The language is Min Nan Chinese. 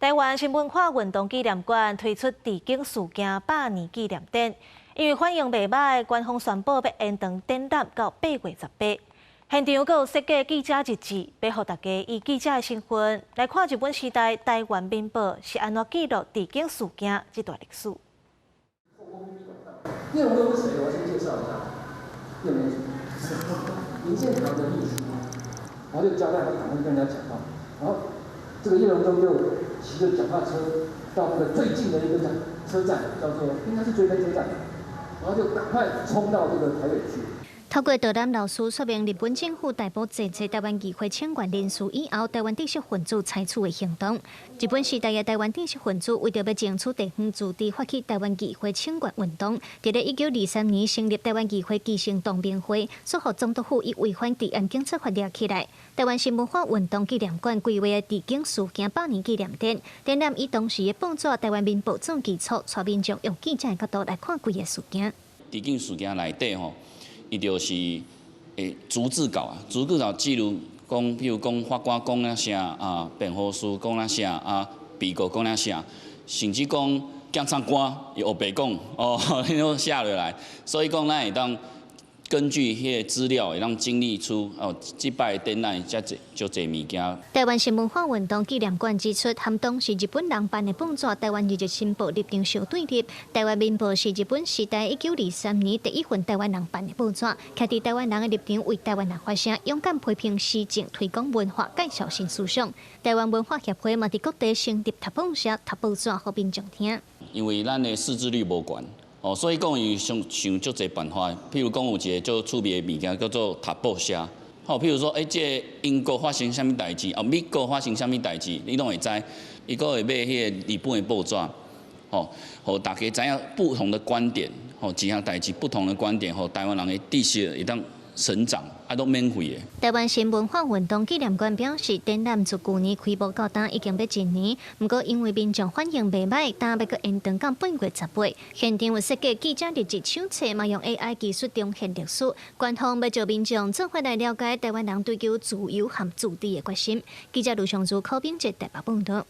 台灣新文化運動紀念館推出治警事件百年紀念展，因為反應袂䆀，官方宣布欲延長展覽到8月18。現場閣有設計記者日誌，欲予大家以記者的身份來看日本時代台灣民報是按怎記錄治警事件這段歷史。葉榮鐘是誰？我先介紹一下。葉榮林獻堂的秘書，然後就交代他趕快跟人家講話，然後這個葉榮鐘就騎着腳踏車到那個最近的一個站車站，叫做應該是追分車站，然後就趕快衝到這個台北去。透過導覽老師說明日本政府逮捕濟濟台灣議會請願人士以後，台灣知識分子採取的行動。日本時代的台灣知識分子為著欲爭取地方自治，發起台灣議會請願運動。佇咧1923年成立台灣議會基層同盟會，煞予總督府以違反治安警察法抓起來。台灣新文化運動紀念館規劃的治警事件百年紀念展，展覽以當時的報紙《台灣民報》做基礎，帶民眾用記者的角度來看規個事件。治警事件內底吼，伊就是逐字稿啊，逐字稿記錄講，譬如講法官講了啥啊，辯護師講了啥啊，被告講了啥，甚至講檢察官伊烏白講哦，彼攏寫落來，所以講咱會當根據彼个資料，會當整理出哦，這擺展覽遮濟足濟物件。台灣新文化運動紀念館指出，和當時日本人辦的報紙《台灣日日新報》立場相對立。台灣民報是日本時代1923年第一份台灣人辦的報紙，徛佇台灣人的立場為台灣人發聲，勇敢批評時政，推廣文化，介紹新思想。台灣文化協會嘛佇各地成立讀報社、讀報紙，予民眾聽。因為咱的識字率無懸。哦，所以講伊想想足濟辦法，譬如講有一個足趣味的物件叫做讀報社。吼，譬如說，這個英國發生啥物代誌，哦，美國發生啥物代誌，你攏會知。伊閣會買彼个日本的報紙，吼，予大家知影不同的觀點，吼，一項代誌不同的觀點，予台灣人的知識會當成長，啊，攏免費的。台灣新文化運動紀念館表示，展覽自舊年開幕到今已經欲一年，毋過因為民眾反應袂䆀，今欲閣延長到8月18。現場有設計記者日誌手冊，嘛用 AI 技術重現歷史。官方欲召民眾做伙來了解台灣人追求自由和自治的決心。記者盧尚如、柯炳哲台北報道。